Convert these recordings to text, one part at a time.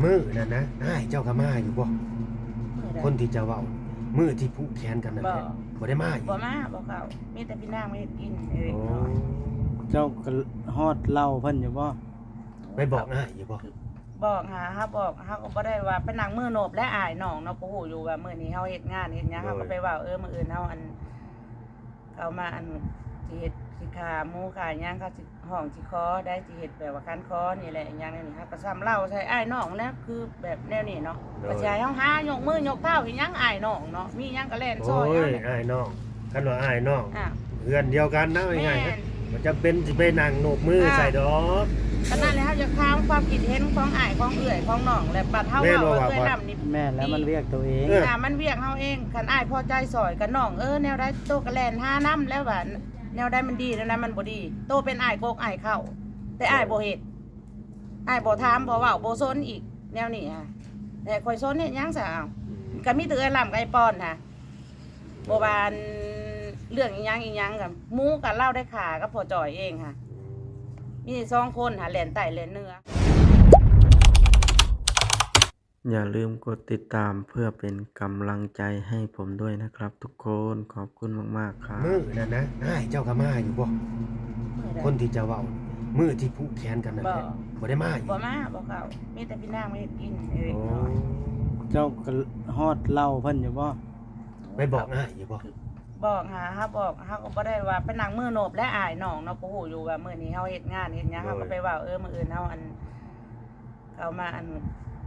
ມື້ນັ້ນນະ ອ້າຍເຈົ້າກໍມາຢູ່ບໍ່? ມື້ໃດ? ຄົນທີ່ເຈົ້າເວົ້າ ມື້ທີ່ຜູກແຂນກັນນັ້ນແຫຼະ ບໍ່ ບໍ່ໄດ້ມາອີກ? ບໍ່ມາ ບໍ່ເຂົ້າ ມີແຕ່ພີ່ນາງມາເຮັດກິນເອງ. ໂອ້ ເນາະ ເຈົ້າກໍຮອດເລົ່າເພິ່ນຢູ່ບໍ່? ໄປບອກອ້າຍຢູ່ບໍ່? ບອກຫາ ເຮົາບອກ ເຮົາກໍບໍ່ໄດ້ວ່າໄປນັ່ງມືໂນບແລະອ້າຍນ້ອງເນາະ ກໍຮູ້ຢູ່ວ່າມື້ນີ້ເຮົາເຮັດງານເຮັດຫຍັງ ໂດຍ ເຮົາກໍໄປເວົ້າ ເອີ ມື້ອື່ນເຮົາ ອັນ ເຂົາມາ ອັນ ຊິເຮັດ ຊິຂ້າໝູຂ້າຫຍັງ ເຂົາຊິຮ້ອງຊິຂໍໄດ້ ຊິເຮັດແບບວ່າຄັນຄໍນີ້ແຫຼະ ອີຫຍັງນີ້ ເຮົາກໍຊ້ຳເລົ່າໃສ່ອ້າຍນ້ອງແຫຼະ ຄືແບບແນວນີ້ເນາະ. ໂດຍ ກໍຊິໃຫ້ເຮົາຫາຍົກມືຍົກເທົ້າອີຫຍັງ ອ້າຍນ້ອງເນາະ ມີຫຍັງກໍແລ່ນຊ່ອຍ ໂອ້ຍ ເຮົາແຫຼະ ອ້າຍນ້ອງ ຄັນວ່າອ້າຍນ້ອງ ອ່າ ເຮືອນດຽວກັນນະ ແມ່ນ ງ່າຍໆ ມັນຈຳເປັນຊິໄປນັ່ງໂນບມື ອ່າ ໃສ່ດອກ. ກໍນັ້ນແຫຼະ ເຮົາຢາກຖາມຄວາມຄິດເຫັນຂອງອ້າຍ ຂອງເອື້ອຍ ຂອງນ້ອງ ແລະບັດເຮົາເວົ້າວ່າເອື້ອຍລຳນີ້ ແມ່ນແລ້ວ ມັນວຽກໂຕເອງ ເອີ ອ່າ ມັນວຽກເຮົາເອງ. ຄັນອ້າຍພໍໃຈຊ່ອຍກໍນ້ອງເອີຍ ແນວໃດໂຕກໍແລ່ນຫານຳແລ້ວວ່າ ແນວໃດມັນດີ ແນວໃດມັນບໍ່ດີ ໂຕເປັນອ້າຍກົກອ້າຍເຄົ້າ ແຕ່ອ້າຍບໍ່ເຮັດ ອ້າຍບໍ່ຖາມ ບໍ່ເວົ້າ ບໍ່ສົນອີກ ແນວນີ້ຫະ ແຕ່ຂ້ອຍສົນເຮັດຫຍັງຊະ? ເອົ້າ ອືມ ກໍມີແຕ່ເອື້ອຍລຳກັບອ້າຍປອນຫະ ບໍ່ວ່າອັນເລື່ອງອີຫຍັງອີຫຍັງ ກໍໝູກໍລາວໄດ້ຂ້າກັບພໍ່ຈ່ອຍເອງຫະ ອືມ ມີສອງຄົນຫະ ແລ່ນໃຕ້ແລ່ນເໜືອ. อย่าลืมกดติดตามเพื่อเป็นกำลังใจให้ผมด้วยนะครับทุกคน ขอบคุณมากๆครับ ມື້ນັ້ນນະ ອ້າຍເຈົ້າກໍມາຢູ່ບໍ່? ມື້ໃດ? ຄົນທີ່ເຈົ້າເວົ້າ ມື້ທີ່ຜູກແຂນກັນນັ້ນແຫຼະ ບໍ່ ບໍ່ໄດ້ມາອີກ? ບໍ່ມາ ບໍ່ເຂົ້າ ມີແຕ່ພີ່ນາງມາເຮັດກິນເອງ. ໂອ້ ເນາະ ເຈົ້າກໍຮອດເລົ່າເພິ່ນຢູ່ບໍ່? ໄປບອກອ້າຍຢູ່ບໍ່? ບອກຫາ ເຮົາບອກ ເຮົາກໍບໍ່ໄດ້ວ່າໄປນັ່ງມືໂນບແລະອ້າຍນ້ອງເນາະ ກໍຮູ້ຢູ່ວ່າມື້ນີ້ເຮົາເຮັດງານເຮັດຫຍັງ ໂດຍ ເຮົາກໍໄປເວົ້າ ເອີ ມື້ອື່ນເຮົາ ອັນ ເຂົາມາ ອັນ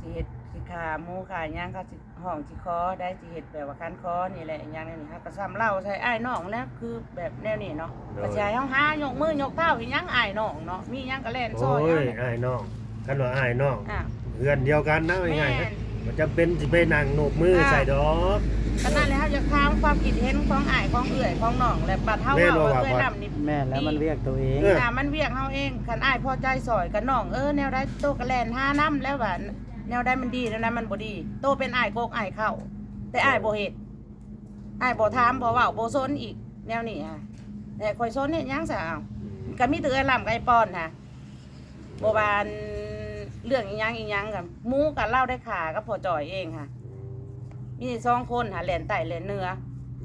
ຊິເຮັດ ຊິຂ້າໝູຂ້າຫຍັງ ເຂົາຊິຮ້ອງຊິຂໍໄດ້ ຊິເຮັດແບບວ່າຄັນຄໍນີ້ແຫຼະ ອີຫຍັງນີ້ ເຮົາກໍຊ້ຳເລົ່າໃສ່ອ້າຍນ້ອງແຫຼະ ຄືແບບແນວນີ້ເນາະ. ໂດຍ ກໍຊິໃຫ້ເຮົາຫາຍົກມືຍົກເທົ້າອີຫຍັງ ອ້າຍນ້ອງເນາະ ມີຫຍັງກໍແລ່ນຊ່ອຍ ໂອ້ຍ ເຮົາແຫຼະ ອ້າຍນ້ອງ ຄັນວ່າອ້າຍນ້ອງ ອ່າ ເຮືອນດຽວກັນນະ ແມ່ນ ງ່າຍໆ ມັນຈຳເປັນຊິໄປນັ່ງໂນບມື ອ່າ ໃສ່ດອກ. ກໍນັ້ນແຫຼະ ເຮົາຢາກຖາມຄວາມຄິດເຫັນຂອງອ້າຍ ຂອງເອື້ອຍ ຂອງນ້ອງ ແລະບັດເຮົາເວົ້າວ່າເອື້ອຍລຳນີ້ ແມ່ນແລ້ວ ມັນວຽກໂຕເອງ ອ່າ ມັນວຽກເຮົາເອງ. ຄັນອ້າຍພໍໃຈຊ່ອຍກໍນ້ອງເອີຍ ແນວໃດໂຕກໍແລ່ນຫານຳແລ້ວວ່າ ແນວໃດມັນດີ ແນວໃດມັນບໍ່ດີ ໂຕເປັນອ້າຍກົກອ້າຍເຄົ້າ ແຕ່ອ້າຍບໍ່ເຮັດ ອ້າຍບໍ່ຖາມ ບໍ່ເວົ້າ ບໍ່ສົນອີກ ແນວນີ້ຫະ ແຕ່ຂ້ອຍສົນເຮັດຫຍັງຊະ? ເອົ້າ ອືມ ກໍມີແຕ່ເອື້ອຍລຳກັບອ້າຍປອນຫະ ບໍ່ວ່າອັນເລື່ອງອີຫຍັງອີຫຍັງ ກໍໝູກໍລາວໄດ້ຂ້າກັບພໍ່ຈ່ອຍເອງຫະ ອືມ ມີສອງຄົນຫະ ແລ່ນໃຕ້ແລ່ນເໜືອ.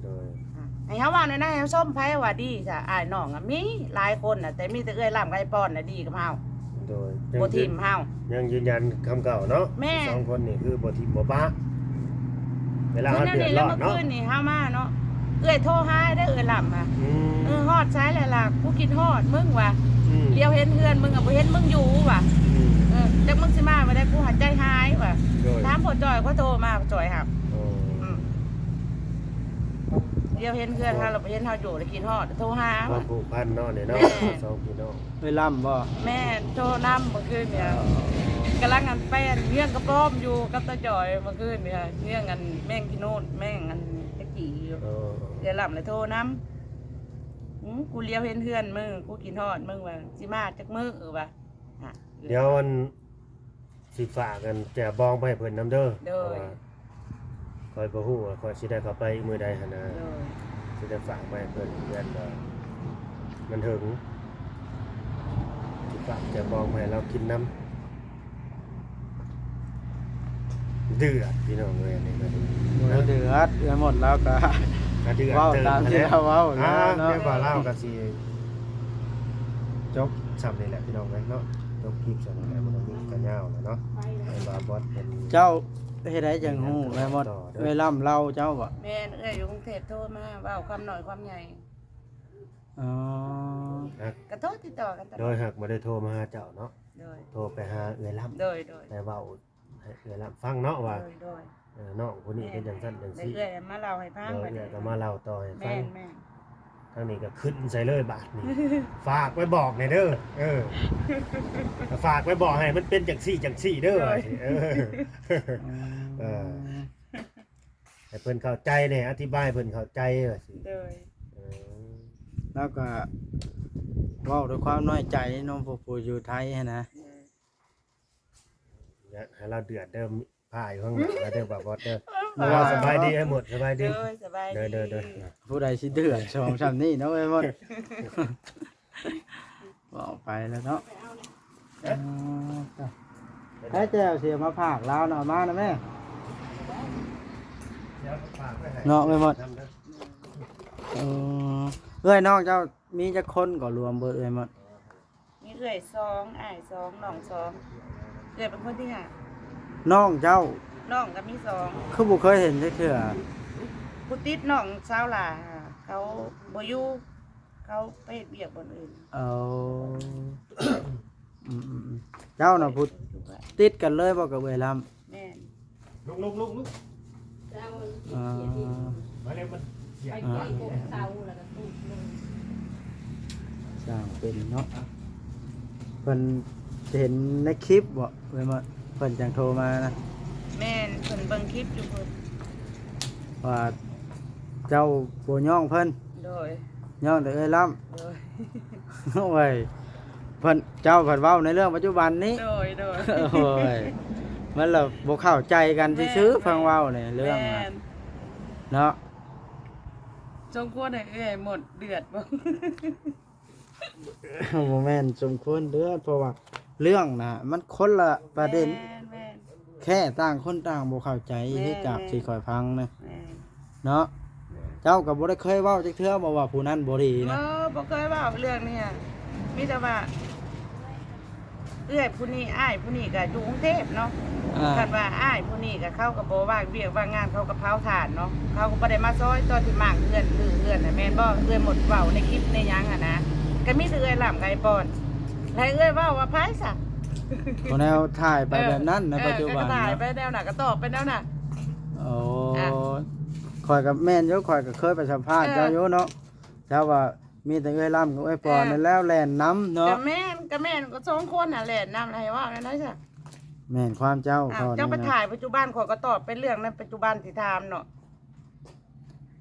ໂດຍ ອ່າ ໃຫ້ເຮົາເວົ້າແນວໃດ ໃຫ້ເຮົາຊົມໃຜວ່າດີຊະ? ອ້າຍນ້ອງອະ ມີຫຼາຍຄົນນະ ແຕ່ມີແຕ່ເອື້ອຍລຳກັບອ້າຍປອນນະດີກັບເຮົາ. ໂດຍ ບໍ່ຖິ້ມເຮົາ ຍັງຢືນຢັນຄຳເກົ່າເນາະ. ແມ່ນ ສອງຄົນນີ້ຄືບໍ່ຖິ້ມບໍ່ປະ ເວລາເຮົາເດືອດຮ້ອນເນາະ. ຄືແນວນີ້ແຫຼະ ເມື່ອຄືນນີ້ເຮົາມາເນາະ ເອື້ອຍໂທຫາເດີ ເອື້ອຍລຳຫະ ອືມ ເອີ ຮອດໃສແລ້ວລະ ກູຄິດຮອດມຶງວ່າ ອືມ ຫຼຽວເຫັນເຮືອນມຶງ ບໍ່ເຫັນມຶງຢູ່ວ່າ ອືມ ເອີ ຈັກມຶງຊິມາມື້ໃດ ກູຫາໃຈຫາຍວ່າ. ໂດຍ ຖາມພໍ່ຈ່ອຍ ຂ້ອຍໂທມາ ພໍ່ຈ່ອຍຮັບ. ໂອ້ ອືມ ຫຼຽວເຫັນເຮືອນເຮົາ ລະບໍ່ເຫັນເຮົາຢູ່ ລະຄິດຮອດ ໂທຫາ ຄວາມຜູກພັນເນາະນີ້ເນາະ. ແມ່ນ ສອງພີ່ນ້ອງ ເອື້ອຍລຳບໍ່? ແມ່ນ ໂທນຳເມື່ອຄືນນີ້ ອໍ ກຳລັງອັນ ໄປອັນ ເຍືອງກະປ້ອມຢູ່ກັບຕາຈ່ອຍເມື່ອຄືນນີ້ ເຍືອງອັນ ແມງຂີ້ນູດ ແມງອັນຕະກີ້ຢູ່. ອໍ ເອື້ອຍລຳລະໂທນຳ ອືມ ກູຫຼຽວເຫັນເຮືອນມຶງ ກູຄິດຮອດມຶງວ່າ ຊິມາຈັກມື້ວ່າ. ອ່ະ ດຽວອັນ ຊິຝາກອັນແຈ່ວບອງໄປໃຫ້ເພິ່ນນຳເດີ. ໂດຍ ເພາະວ່າຂ້ອຍບໍ່ຮູ້ວ່າຂ້ອຍຊິໄດ້ເຂົ້າໄປມື້ໃດຫັ້ນນະ. ໂດຍ ຊິໄດ້ຝາກໄປໃຫ້ເພິ່ນ ຢ້ານວ່າມັນເຖິງ ຊິຝາກແຈ່ວບອງໄປໃຫ້ລາວກິນນຳ. ເດືອດພີ່ນ້ອງເອີຍ ອັນນີ້ກໍດີ ໂອ້ຍ ເດືອດ ເອື້ອຍມົດລາວກໍ ກໍເດືອດ ເວົ້າຕາມທີ່ລາວເວົ້າແລ້ວເນາະ. ແມ່ນວ່າລາວກໍຊິ ຈົບຊ່ຳນີ້ແຫຼະພີ່ນ້ອງເອີຍເນາະ ຈົບຄລິບຊ່ຳນີ້ແຫຼະ ບໍ່ຕ້ອງມີກະຍາວແລ້ວເນາະ. ແມ່ນວ່າບອດເພິ່ນ ເຈົ້າເຮັດໃດຈັ່ງຮູ້ແມ່ມດ ເອື້ອຍລຳເລົ່າເຈົ້າບໍ່? ແມ່ນ ເອື້ອຍຢູ່ກຸງເທບໂທມາເວົ້າຄວາມນ້ອຍຄວາມໃຫຍ່. ອໍ ຮັກ ກະໂທຕິດຕໍ່ກັນຕະຫຼອດ ໂດຍ ຮັກບໍ່ໄດ້ໂທມາຫາເຈົ້າເນາະ. ໂດຍ ໂທໄປຫາເອື້ອຍລຳ ໂດຍ ໂດຍ ໄປເວົ້າ ໃຫ້ເອື້ອຍລຳຟັງເນາະວ່າ ໂດຍ ໂດຍ ເອີ ນ້ອງຜູ້ນີ້ເປັນຈັ່ງຊັ້ນຈັ່ງຊີ້ ເອື້ອຍມາເລົ່າໃຫ້ຟັງ ເອີ ເອື້ອຍກໍມາເລົ່າຕໍ່ໃຫ້ຟັງ. ແມ່ນໆ ທາງນີ້ກໍຂຶ້ນໃສ່ເລີຍບາດນີ້ ຝາກໄວ້ບອກແດ່ເດີ ເອີ ຝາກໄວ້ບອກໃຫ້ມັນເປັນຈັ່ງຊີ້ຈັ່ງຊີ້ເດີ ໂດຍ ວ່າຊິ ເອີ ອືມ ເອີ ໃຫ້ເພິ່ນເຂົ້າໃຈແດ່ ອະທິບາຍໃຫ້ເພິ່ນເຂົ້າໃຈວ່າຊິ ໂດຍ ເອີ ລາວກໍເວົ້າດ້ວຍຄວາມນ້ອຍໃຈເນາະ ພວກຜູ້ຢູ່ໄທຫັ້ນນະ ໂດຍ ຢ່າໃຫ້ລາວເດືອດເດີ ພ້າຢູ່ຂ້າງຫຼັງລາວເດີ ບ່າວບອດເດີ. ເອີ ສະບາຍດີອ້າຍມົດ ສະບາຍດີ ໂດຍ ສະບາຍດີ ໂດຍ ໂດຍ ໂດຍ. ຜູ້ໃດຊິເດືອດຊ່ອງຊ່ຳນີ້ເນາະອ້າຍມົດ ເວົ້າໄປແລ້ວເນາະ. ເອີ ເອີ ເຈົ້າ ໃຫ້ແຈ່ວຊິເອົາມາຝາກລາວເນາະ ມານະແມ່ ເນາະ ເອື້ອຍມົດ. ເອີ ເອື້ອຍນ້ອງເຈົ້າມີຈັກຄົນກໍລວມເບີດເອື້ອຍມົດ? ມີເອື້ອຍສອງ ອ້າຍສອງ ນ້ອງສອງ ເອື້ອຍເປັນຄົນທີຫ້າ. ນ້ອງເຈົ້າ? ນ້ອງກໍມີສອງ. ຄືບໍ່ເຄີຍເຫັນຈັກເທື່ອ? ຜູ້ຕິດນ້ອງສາວຫຼ້າ ເຂົາບໍ່ຢູ່ ເຂົາໄປເຮັດວຽກບ່ອນອື່ນ. ເອີ ອືມໆໆ ເຈົ້ານະຜູ້ຕິດກັນເລີຍບໍ່ກັບເອື້ອຍລຳ? ແມ່ນ. ລຸກໆໆໆ ເອີ ມາເລັວ ມັນສຽງ ອ່າ ເຕົາແລ້ວກໍຕຸບລົງ. ຊ່າງເປັນເນາະ ເພິ່ນເຫັນໃນຄລິບບໍ່ ເພິ່ນວ່າ ເພິ່ນຈັ່ງໂທມານະ? ແມ່ນ ເພິ່ນເບິ່ງຄລິບຢູ່ເພິ່ນ ວ່າເຈົ້າບໍ່ຍ້ອງເພິ່ນ. ໂດຍ. ຍ້ອງແຕ່ເອື້ອຍລຳ. ໂດຍ. ໂອ້ຍ ເພິ່ນ ເຈົ້າພັດເວົ້າໃນເລື່ອງປັດຈຸບັນນີ້. ໂດຍ ໂດຍ. ໂອ້ຍ ມັນລະບໍ່ເຂົ້າໃຈກັນຊື່ໆ. ແມ່ນ ຟັງເວົ້າໃນເລື່ອງ ແມ່ນ ນະ ເນາະ. ສົມຄວນໃຫ້ເອື້ອຍມົດເດືອດບໍ່? ບໍ່ແມ່ນສົມຄວນເດືອດ ເພາະວ່າເລື່ອງນະ ມັນຄົນລະປະເດັນ. ແມ່ນ ແມ່ນ. ແຄ່ຕ່າງຄົນຕ່າງບໍ່ເຂົ້າໃຈ. ແມ່ນ ເຮັດຈາກ ແມ່ນ ທີ່ຂ້ອຍຟັງນະ. ແມ່ນ. ເນາະ ເຈົ້າກໍບໍ່ໄດ້ເຄີຍເວົ້າຈັກເທື່ອບໍ່ວ່າຜູ້ນັ້ນບໍ່ດີນະ? ເອີ ບໍ່ເຄີຍເວົ້າເລື່ອງນີ້ ມີແຕ່ວ່າເອື້ອຍຜູ້ນີ້ ອ້າຍຜູ້ນີ້ກໍຢູ່ກຸງເທບເນາະ. ອ່າ ຄັນວ່າອ້າຍຜູ້ນີ້ກໍ ເຂົາກໍບໍ່ວ່າງວຽກວ່າງງານ ເຂົາກໍເຜົາຖ່ານເນາະ ເຂົາກໍບໍ່ໄດ້ມາຊ່ອຍຕອນທີ່ມ້າງເຮືອນ ຮື້ເຮືອນນະ ແມ່ນບໍ່? ເອື້ອຍມົດເວົ້າໃນຄລິບໃນຫຍັງຫັ້ນນະ ກໍມີແຕ່ເອື້ອຍລຳກັບອ້າຍປອນ ແລະເອື້ອຍເວົ້າວ່າໃຜຊະ? ບໍ່ແນວຖ່າຍໄປແບບນັ້ນນະ ເອີ ປັດຈຸບັນ ກໍຖ່າຍໄປແນວນັ້ນ ກໍຕອບໄປແນວນັ້ນ. ໂອ້ ອ່າ ຂ້ອຍກໍແມ່ນຢູ່ ຂ້ອຍກໍເຄີຍໄປສຳພາດ ເອີ ເຈົ້າຢູ່ເນາະ ເຈົ້າວ່າມີແຕ່ເອື້ອຍລຳກັບເອື້ອຍປອນ ເອີ ນັ້ນແຫຼະແລ່ນນຳເນາະ. ກໍແມ່ນ ກໍແມ່ນ ກໍສອງຄົນຫັ້ນແຫຼະນຳ ໃຫ້ເວົ້າແນວໃດຊະ? ແມ່ນຄວາມເຈົ້າ. ອ້າວ ເຈົ້າໄປຖ່າຍປັດຈຸບັນ ຂ້ອຍກໍຕອບເປັນເລື່ອງໃນປັດຈຸບັນທີ່ຖາມເນາະ.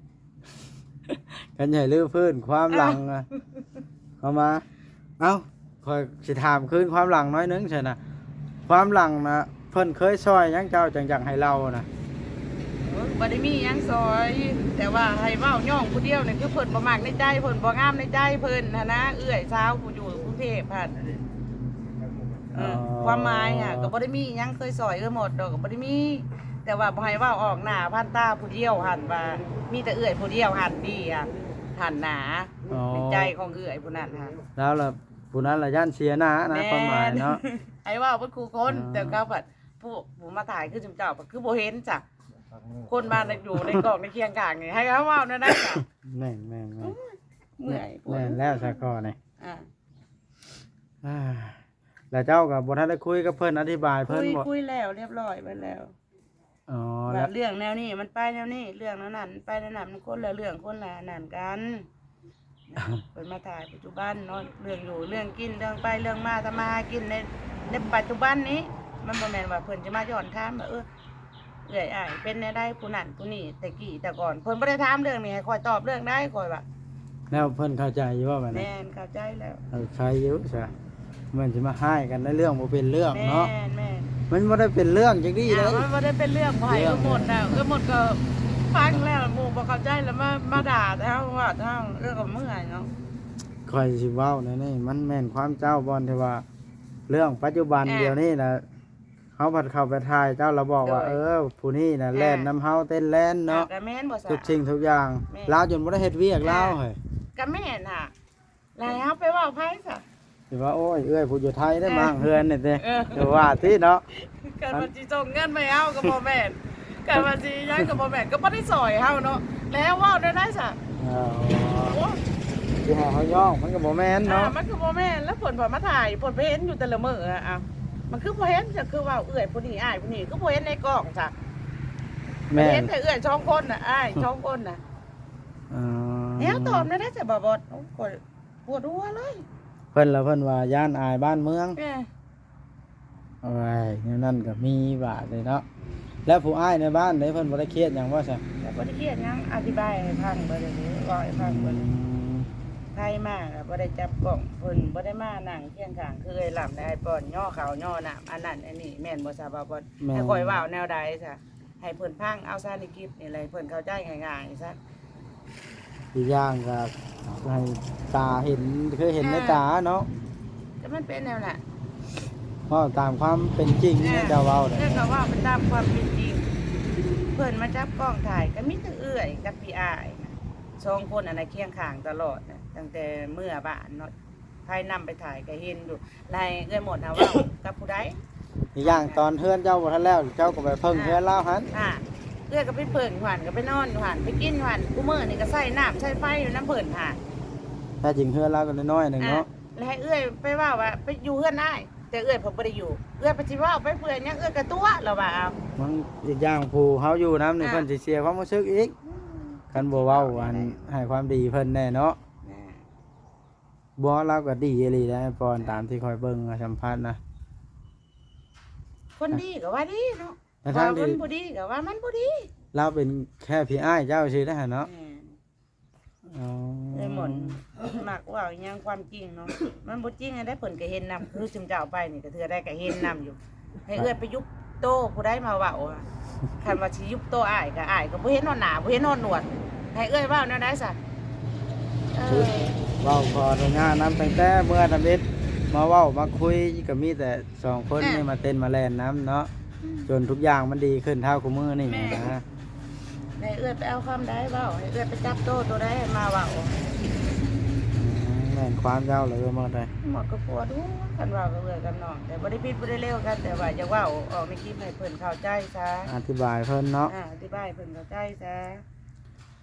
ຄັນໃຫຍ່ລືຟື້ນຄວາມຫຼັງ ອ່ະ ເອົາມາ ເອົ້າ ຂ້ອຍຊິຖາມຄືນຄວາມຫຼັງໜ້ອຍໜຶ່ງຊັ້ນນະ ຄວາມຫຼັງນະ ເພິ່ນເຄີຍຊ່ອຍຫຍັງເຈົ້າ ຈັ່ງຢາກໃຫ້ເລົ່ານະ? ໂອ້ຍ ບໍ່ໄດ້ມີຫຍັງຊ່ອຍ ແຕ່ວ່າໃຫ້ເວົ້າຍ້ອງຜູ້ດຽວນີ້ ຄືເພິ່ນບໍ່ມັກໃນໃຈເພິ່ນ ບໍ່ງາມໃນໃຈເພິ່ນຫັ້ນນະ ເອື້ອຍສາວຜູ້ຢູ່ກຸງເທບຫັ້ນ. ເອີ ອໍ ຄວາມໝາຍຫາ ກໍບໍ່ໄດ້ມີຫຍັງເຄີຍຊ່ອຍເອື້ອຍມົດດອກ ກໍບໍ່ໄດ້ມີ ແຕ່ວ່າບໍ່ໃຫ້ເວົ້າອອກໜ້າຜ່ານຕາຜູ້ດຽວຫັ້ນ ວ່າມີແຕ່ເອື້ອຍຜູ້ດຽວຫັ້ນ ດີຫັ້ນນະ. ອໍ ໃນໃຈຂອງເອື້ອຍຜູ້ນັ້ນຫັ້ນ ລາວລະ ຜູ້ນັ້ນລະຢ້ານເສຍໜ້ານະ. ແມ່ນ ຄວາມໝາຍເນາະ ໃຫ້ເວົ້າເບິດຄູ່ຄົນ. ອໍ ແຕ່ເຂົາພັດ ຜູ້ ຜູ້ມາຖ່າຍຄືຊຸມເຈົ້າ ຄືບໍ່ເຫັນຊະ ຄົນມາໃນ ຢູ່ໃນກ້ອງໃນຄຽງຂ້າງນີ້ ໃຫ້ເຂົາເວົ້າແນວໃດຊະ? ແມ່ນໆໆ ໂອ້ຍ ເມື່ອຍ. ແມ່ນແລ້ວຊະ ຂໍ້ນີ້ ອ່າ ອ່າ ແລ້ວເຈົ້າກໍບໍ່ທັນໄດ້ຄຸຍກັບເພິ່ນ ອະທິບາຍເພິ່ນບໍ່? ຄຸຍ ຄຸຍແລ້ວ ລຽບຮ້ອຍເບິດແລ້ວ. ອໍ ວ່າເລື່ອງແນວນີ້ມັນໄປແນວນີ້ ເລື່ອງແນວນັ້ນມັນໄປແນວນັ້ນ ມັນຄົນລະເລື່ອງ ຄົນລະອັນນັ້ນກັນ. ເພິ່ນມາຖ່າຍປັດຈຸບັນເນາະ ເລື່ອງຢູ່ເລື່ອງກິນ ເລື່ອງໄປເລື່ອງມາ ທຳມາຫາກິນໃນ ໃນປັດຈຸບັນນີ້ ມັນບໍ່ແມ່ນວ່າເພິ່ນຈະມາຍ້ອນຖາມວ່າ ເອີ ເອື້ອຍອ້າຍເປັນແນວໃດ ຜູ້ນັ້ນຜູ້ນີ້ ແຕ່ກີ້ແຕ່ກ່ອນ ເພິ່ນບໍ່ໄດ້ຖາມເລື່ອງນີ້ ໃຫ້ຂ້ອຍຕອບເລື່ອງໃດ ຂ້ອຍວ່າ. ແລ້ວເພິ່ນເຂົ້າໃຈຢູ່ບໍ່ບາດນີ້? ແມ່ນ ເຂົ້າໃຈແລ້ວ. ເອີ ໃຄຢູ່ຊະ ແມ່ນຊິມາຮ້າຍກັນໃນເລື່ອງບໍ່ເປັນເລື່ອງເນາະ. ແມ່ນໆ ມັນບໍ່ໄດ້ເປັນເລື່ອງຈັກດີ້ເລີຍ. ອ່າ ມັນບໍ່ໄດ້ເປັນເລື່ອງ ບໍ່ໃຫ້ເອື້ອຍມົດນະ ເອື້ອຍມົດກໍຟັງແລ້ວ ໝູ່ບໍ່ເຂົ້າໃຈແລ້ວມາ ມາດ່າແຕ່ເຮົາ ວ່າແຕ່ເຮົາ ເອື້ອຍກໍເມື່ອຍເນາະ. ຂ້ອຍຊິເວົ້າແນວນີ້ ມັນແມ່ນຄວາມເຈົ້າ ບ່ອນທີ່ວ່າເລື່ອງປັດຈຸບັນ ອ່າ ດຽວນີ້ນະ ເຮົາພັດເຂົ້າໄປຖ່າຍເຈົ້າລະບອກວ່າ ໂດຍ ເອີ ຜູ້ນີ້ນະ ອ່າ ແລ່ນນຳເຮົາເຕັ້ນແລ່ນເນາະ. ອ່າ ກໍແມ່ນບໍ່ຊະ? ທຸກສິ່ງທຸກຢ່າງ ແມ່ນ ລາວຈົນບໍ່ໄດ້ເຮັດວຽກ ອ່າ ລາວເຮີ້ຍ. ກໍແມ່ນຫາ ແລ້ວໃຫ້ເຮົາໄປເວົ້າໃຜຊະ? ຊິວ່າ ໂອ້ຍ ເອື້ອຍຜູ້ຢູ່ໄທເດ້ ອ່າ ມ້າງເຮືອນນີ້ເດ້ ເອີ ວ່າຕິເນາະ. ຄັນວ່າຊິສົ່ງເງິນມາໃຫ້ເຮົາກໍບໍ່ແມ່ນ ຄັນວ່າຊິຫຍັງກໍບໍ່ແມ່ນ ກໍບໍ່ໄດ້ຊ່ອຍເຮົາເນາະ ແລ້ວເວົ້າແນວໃດຊະ? ອໍ ໂອ້ຍ ຊິໃຫ້ເຮົາຍ້ອງມັນກໍບໍ່ແມ່ນເນາະ. ອ່າ ມັນກໍບໍ່ແມ່ນ ແລ້ວເພິ່ນກໍມາຖ່າຍ ເພິ່ນໄປເຫັນຢູ່ແຕ່ລະມື້ ອ່າ ມັນຄືບໍ່ເຫັນ ຈະຄືເວົ້າເອື້ອຍຜູ້ນີ້ ອ້າຍຜູ້ນີ້ ຄືບໍ່ເຫັນໃນກ້ອງຊະ? ແມ່ນ ເຫັນແຕ່ເອື້ອຍສອງຄົນນະ ອ້າຍສອງຄົນນະ. ອໍ ແລ້ວຕອບແນວໃດຊະ ບໍ່ບອດ? ໂອ້ຍ ຂ້ອຍ ປວດຫົວເລີຍ. ເພິ່ນລະເພິ່ນວ່າຢ້ານອາຍບ້ານເມືອງ. ເອີ ໂອ້ຍ ແນວນັ້ນກໍມີບາດນີ້ເນາະ. ແລ້ວຜູ້ອ້າຍໃນບ້ານເດ້ ເພິ່ນບໍ່ໄດ້ຄຽດຫຍັງບໍ່ຊະ? ກໍບໍ່ໄດ້ຄຽດຫຍັງ ອະທິບາຍໃຫ້ຟັງເບິດເລີຍ ເວົ້າໃຫ້ຟັງເບິດເລີຍ. ອືມ ໄທມາກໍບໍ່ໄດ້ຈັບກ້ອງ ເພິ່ນບໍ່ໄດ້ມານັ່ງຄຽງຂ້າງ ຄືເອື້ອຍລຳໄດ້ປ້ອນຍໍເຂົ້າຍໍນ້ຳ ອັນນັ້ນອັນນີ້ ແມ່ນບໍ່ຊະ ບໍ່ ບໍ່ ແມ່ນ ໃຫ້ຂ້ອຍເວົ້າແນວໃດຊະ? ໃຫ້ເພິ່ນຟັງເອົາຊະ ໃນຄລິບນີ້ແຫຼະ ໃຫ້ເພິ່ນເຂົ້າໃຈງ່າຍໆຊະ. ອີກຢ່າງກໍໃຫ້ຕາເຫັນ ຄືເຫັນໃນຕາເນາະ. ກໍມັນເປັນແນວນັ້ນ ເວົ້າຕາມຄວາມເປັນຈິງເນາະ ເຈົ້າເວົ້ານະ ເອື້ອຍກໍເວົ້າໄປຕາມຄວາມເປັນຈິງ. ເພິ່ນມາຈັບກ້ອງຖ່າຍກໍມີແຕ່ເອື້ອຍກັບພີ່ອ້າຍນະ ສອງຄົນອັນນະຄຽງຂ້າງຕະຫຼອດນະ ຕັ້ງແຕ່ເມືອບ້ານເນາະ ໃຜນຳໄປຖ່າຍກໍເຫັນຢູ່. ແລ້ວໃຫ້ເອື້ອຍມົດນະເວົ້າກັບຜູ້ໃດ? ອີກຢ່າງຕອນເຮືອນເຈົ້າບໍ່ທັນແລ້ວ ເຈົ້າກໍໄປເພິ່ງເຮືອນລາວຫັ້ນ. ອ່າ ເອື້ອຍກໍໄປເພິ່ງຢູ່ຫັ້ນ ກໍໄປນອນຢູ່ຫັ້ນ ໄປກິນຢູ່ຫັ້ນ ຄູ່ມື້ນີ້ກໍໃຊ້ນ້ຳໃຊ້ໄຟຢູ່ນຳເພິ່ນຫັ້ນ. ແທ້ຈິງເຮືອນລາວກໍນ້ອຍໆໜຶ່ງເນາະ. ອ່າ ແລ້ວໃຫ້ເອື້ອຍໄປເວົ້າວ່າໄປຢູ່ເຮືອນອ້າຍ ແຕ່ເອື້ອຍເພິ່ນບໍ່ໄດ້ຢູ່ ເອື້ອຍໄປຊິເວົ້າໄປເພື່ອຫຍັງ ເອື້ອຍກໍຕົວະລະວ່າ. ເອົາ ມັນອີກຢ່າງຜູ້ເຮົາຢູ່ນຳນີ້ ອ່າ ເພິ່ນຊິເສຍຄວາມຮູ້ສຶກອີກ. ອືມ ຄັນບໍ່ເວົ້າອັນໃຫ້ຄວາມດີເພິ່ນແດ່ເນາະ. ແມ່ນ ບໍ່ ລາວກໍດີອີ່ຫຼີໄດ໋ ປອນ ຕາມທີ່ຂ້ອຍເບິ່ງ ສຳພາດນະ ຄົນດີກໍວ່າດີເນາະ ແຕ່ ວ່າ ທາງທີ່ມັນບໍ່ດີກໍວ່າມັນບໍ່ດີ. ລາວເປັນແຄ່ພີ່ອ້າຍເຈົ້າຊື່ໄດ໋ຫັ້ນເນາະ. ແມ່ນ. ອໍ ເອື້ອຍມົດມັກເວົ້າອີ່ຫຍັງຄວາມຈິງເນາະ ມັນບໍ່ຈິງອັນໃດ ເພິ່ນກໍເຫັນນຳ ຄືຊຸມເຈົ້າໄປນີ້ກໍເທື່ອໃດກໍເຫັນນຳຢູ່. ໃຫ້ເອື້ອຍໄປຍຸບໂຕຜູ້ໃດມາເວົ້າ ຄັນວ່າຊິຍຸບໂຕອ້າຍກໍ ອ້າຍກໍບໍ່ເຫັນຮອດໜ້າ ບໍ່ເຫັນຮອດໜວດ ໃຫ້ເອື້ອຍເວົ້າແນວໃດຊະ? ເອີ ເວົ້າຂໍອະນຸຍາດນຳ ຕັ້ງແຕ່ເມື່ອທຳອິດມາເວົ້າມາຄຸຍ ກໍມີແຕ່ສອງຄົນນີ້ມາເຕັ້ນມາແລ່ນນຳເນາະ ຈົນທຸກຢ່າງມັນດີຂຶ້ນເທົ່າຄູ່ມື້ນີ້ນະ. ໃຫ້ເອື້ອຍໄປເອົາຄວາມໃດເວົ້າ ໃຫ້ເອື້ອຍໄປຈັບໂຕໂຕໃດມາເວົ້າ. ອືມ ແມ່ນຄວາມເຈົ້າລະເອື້ອຍມົດເອີຍ. ໝົດກໍປົວດູ ຄັນເວົ້າກັບເອື້ອຍກັບນ້ອງ ແຕ່ບໍ່ໄດ້ຜິດບໍ່ໄດ້ເລວກັນ ແຕ່ວ່າຢາກເວົ້າອອກໃນຄລິບໃຫ້ເພິ່ນເຂົ້າໃຈຊະ ອະທິບາຍເພິ່ນເນາະ ອາ ອະທິບາຍໃຫ້ເພິ່ນເຂົ້າໃຈຊະ.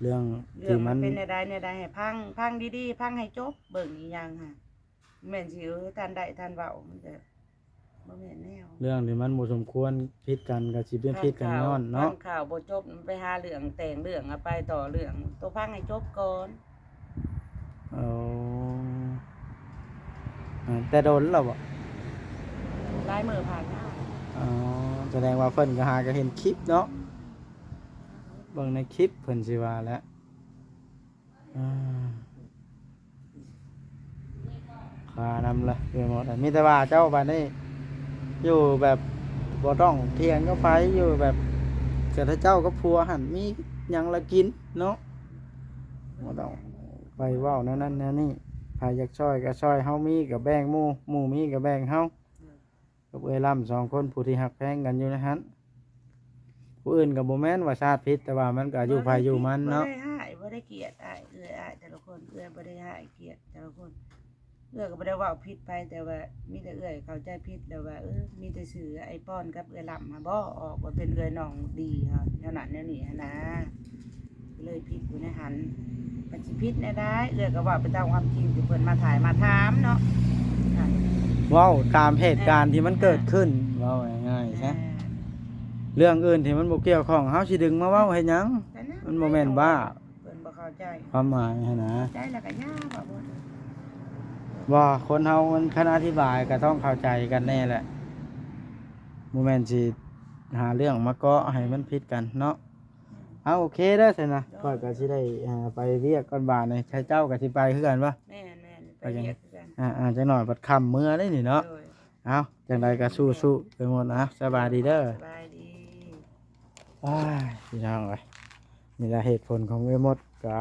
ເລື່ອງທີ່ມັນ ເລື່ອງມັນເປັນແນວໃດແນວໃດ ໃຫ້ຟັງ ຟັງດີໆ ຟັງໃຫ້ຈົບ ເບິ່ງອີ່ຫຍັງຫັ້ນ ແມ່ນຊິ ເອີ ທ່ານໄດ້ທ່ານເວົ້າ ມັນກໍ ບໍ່ແມ່ນແນວ ເລື່ອງທີ່ມັນບໍ່ສົມຄວນຜິດກັນກໍຊິເປັນຜິດກັນຍ້ອນເນາະ ຟັງຂ່າວບໍ່ຈົບ ໄປຫາເລື່ອງແຕ່ງເລື່ອງ ເອົາໄປຕໍ່ເລື່ອງ ໂຕຟັງໃຫ້ຈົບກ່ອນ. ອໍ ແຕ່ດົນແລ້ວບໍ່? ຫຼາຍມື້ຜ່ານມາ. ອໍ ສະແດງວ່າເພິ່ນກໍຫາກໍເຫັນຄລິບເນາະ ເບິ່ງໃນຄລິບເພິ່ນຊິວ່າແຫຼະ. ອ່າ ຄານຳລະ ເອື້ອຍມົດ ມີແຕ່ວ່າເຈົ້າບາດນີ້ຢູ່ແບບບໍ່ຕ້ອງຖຽງກັບໃຜ ຢູ່ແບບແຕ່ເຈົ້າກັບຜົວຫັ້ນ ມີຫຍັງລະກິນເນາະ ບໍ່ຕ້ອງໄປເວົ້າແນວນັ້ນແນວນີ້ ໃຜຢາກຊ່ອຍກໍຊ່ອຍ ເຮົາມີກໍແບ່ງໝູ່ ໝູ່ມີກໍແບ່ງເຮົາ. ກັບເອື້ອຍລ້ຳສອງຄົນ ຜູ້ທີ່ຮັກແພງກັນຢູ່ໃນຫັ້ນ ຜູ້ອື່ນກໍບໍ່ແມ່ນວ່າຊາດຜິດ ແຕ່ວ່າມັນກໍອາຍຸໃຜອາຍຸມັນເນາະ ບໍ່ໄດ້ຮ້າຍ ບໍ່ໄດ້ກຽດອ້າຍ ເອື້ອຍອ້າຍແຕ່ລະຄົນ ເອື້ອຍບໍ່ໄດ້ຮ້າຍກຽດແຕ່ລະຄົນ ເອື້ອຍກໍບໍ່ໄດ້ເວົ້າຜິດໃຜ ແຕ່ວ່າມີແຕ່ເອື້ອຍເຂົ້າໃຈຜິດ ແລ້ວວ່າ ເອີ ມີແຕ່ຊື່ອ້າຍປອນກັບເອື້ອຍລ້ຳຫັ້ນບໍ ອອກວ່າເປັນເອື້ອຍນ້ອງດີຫັ້ນ ແນວນັ້ນແນວນີ້ຫັ້ນນາ. ເລີຍຜິດຢູ່ໃນຫັ້ນ ມັນຊິຜິດແນວໃດ ເອື້ອຍກໍເວົ້າໄປຕາມຄວາມຈິງທີ່ເພິ່ນມາຖ່າຍມາຖາມເນາະ ເວົ້າຕາມເຫດການທີ່ມັນເກີດຂຶ້ນ ເວົ້າງ່າຍໆຊະ ເລື່ອງອື່ນທີ່ມັນບໍ່ກ່ຽວຂ້ອງ ເຮົາຊິດຶງມາເວົ້າເຮັດຫຍັງ? ມັນບໍ່ແມ່ນບ້າ ເພິ່ນບໍ່ເຂົ້າໃຈ ຄວາມໝາຍຫັ້ນນະ ເຂົ້າໃຈແລ້ວກໍຢ່າ ເວົ້າບໍ່ ວ່າຄົນເຮົາມັນ ຄັນອະທິບາຍກໍຕ້ອງເຂົ້າໃຈກັນແດ່ແຫຼະ ບໍ່ແມ່ນຊິຫາເລື່ອງມາເກາະໃຫ້ມັນຜິດກັນເນາະ. ເອົາ ໂອເຄເດີຊັ້ນນະ ຂ້ອຍກໍຊິໄດ້ ອ່າ ໄປວຽກກ່ອນບາດນີ້ ໃຫ້ເຈົ້າກໍຊິໄປຄືກັນບໍ່? ແມ່ນໆ ໄປວຽກຄືກັນ ອ່າໆ ຈັກໜ້ອຍບັດຄ່ຳເມືອເດ້ນີ້ເນາະ ເອົາ ຈັ່ງໃດກໍສູ້ໆໄປໝົດນະ ສະບາຍດີເດີ ສະບາຍດີ. ອ້າຍ ພີ່ນ້ອງເອີຍ ນີ້ລະເຫດຜົນຂອງເອື້ອຍມົດ ກໍ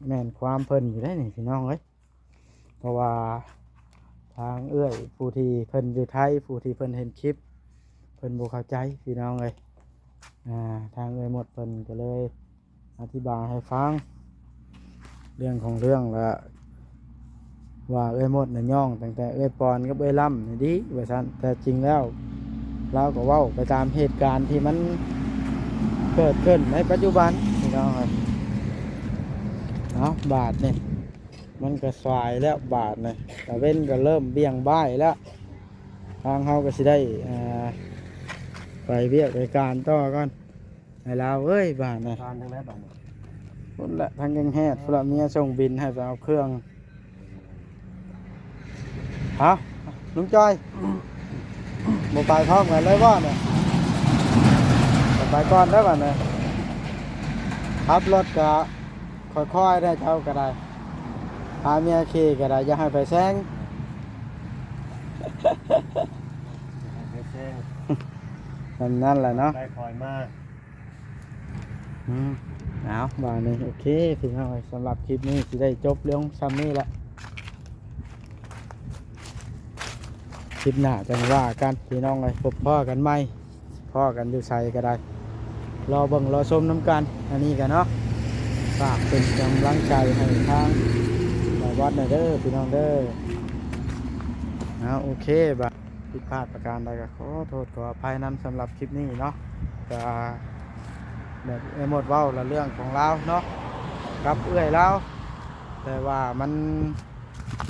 ແມ່ນຄວາມເພິ່ນຢູ່ເດ້ນີ້ ພີ່ນ້ອງເອີຍ. ເພາະວ່າທາງເອື້ອຍຜູ້ທີ່ເພິ່ນຢູ່ໄທ ຜູ້ທີ່ເພິ່ນເຫັນຄລິບ ເພິ່ນບໍ່ເຂົ້າໃຈພີ່ນ້ອງເອີຍ. ອ່າ ທາງເອື້ອຍມົດເພິ່ນກໍເລີຍອະທິບາຍໃຫ້ຟັງ ເລື່ອງຂອງເລື່ອງລະວ່າເອື້ອຍມົດນະຍ້ອງຕັ້ງແຕ່ເອື້ອຍປອນກັບເອື້ອຍລ້ຳນີ້ດີວ່າຊັ້ນ. ແຕ່ຈິງແລ້ວລາວກໍເວົ້າໄປຕາມເຫດການທີ່ມັນເກີດຂຶ້ນໃນປັດຈຸບັນພີ່ນ້ອງເອີຍ. ເອົາ ບາດນີ້ ມັນກໍສາຍແລ້ວບາດນີ້ ຕາເວັນກໍເລີ່ມບ່ຽງບ່າຍແລ້ວ. ທາງເຮົາກໍຊິໄດ້ ອ່າ ໄປວຽກໄປການຕໍ່ກ່ອນ ໃຫ້ລາວເອີຍ ບາດນີ້ ການທາງໃດບາດນີ້? ພຸ້ນແຫຼະ ທາງແກງແຮດພຸ້ນລະ ເມຍສົ່ງບິນໃຫ້ໄປເອົາເຄື່ອງ. ເອົາ ລຸງຈອຍ ບໍ່ໄປພ້ອມກັນເລີຍບໍ່ນີ້? ໄປກ່ອນເດີບາດນີ້ ຂັບລົດກໍຄ່ອຍໆເດີເຈົ້າກໍໄດ້ ພາເມຍຂີ່ກໍໄດ້ ຢ່າໃຫ້ໄປແຊງ ຢ່າໃຫ້ໄປແຊງ ແບບນັ້ນແຫຼະເນາະ ໄປຄ່ອຍມາ. ອືມ ເອົາ ບາດນີ້ ໂອເຄ ພີ່ນ້ອງເອີຍ ສຳລັບຄລິບນີ້ຊິໄດ້ຈົບລົງຊ່ຳນີ້ແຫຼະ. ຄລິບໜ້າຈັ່ງວ່າກັນພີ່ນ້ອງເອີຍ ພົບພໍ້ກັນໃໝ່ ພໍ້ກັນຢູ່ໃສກໍໄດ້ ລໍເບິ່ງລໍຊົມນຳກັນ. ອັນນີ້ກໍເນາະ ຝາກເປັນກຳລັງໃຈໃຫ້ທາງບ່າວບອດແດ່ເດີພີ່ນ້ອງເດີ. ເອົາ ໂອເຄ ບາດຜິດພາດປະການໃດກໍຂໍໂທດຂໍອະໄພນຳສຳລັບຄລິບນີ້ເນາະ. ກໍແບບເອື້ອຍມົດເວົ້າລະເລື່ອງຂອງລາວເນາະ ກັບເອື້ອຍລາວ ແຕ່ວ່າມັນ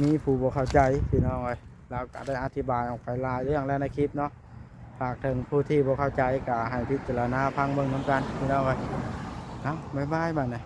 ມີຜູ້ບໍ່ເຂົ້າໃຈພີ່ນ້ອງເອີຍ. ລາວກໍໄດ້ອະທິບາຍອອກໄປຫຼາຍເລື່ອງແລ້ວໃນຄລິບເນາະ. ຫາກເຖິງຜູ້ທີ່ບໍ່ເຂົ້າໃຈກໍໃຫ້ພິຈາລະນາຟັງເບິ່ງນຳກັນພີ່ນ້ອງເອີຍ. ເອົາ ບາຍບາຍບາດນີ້.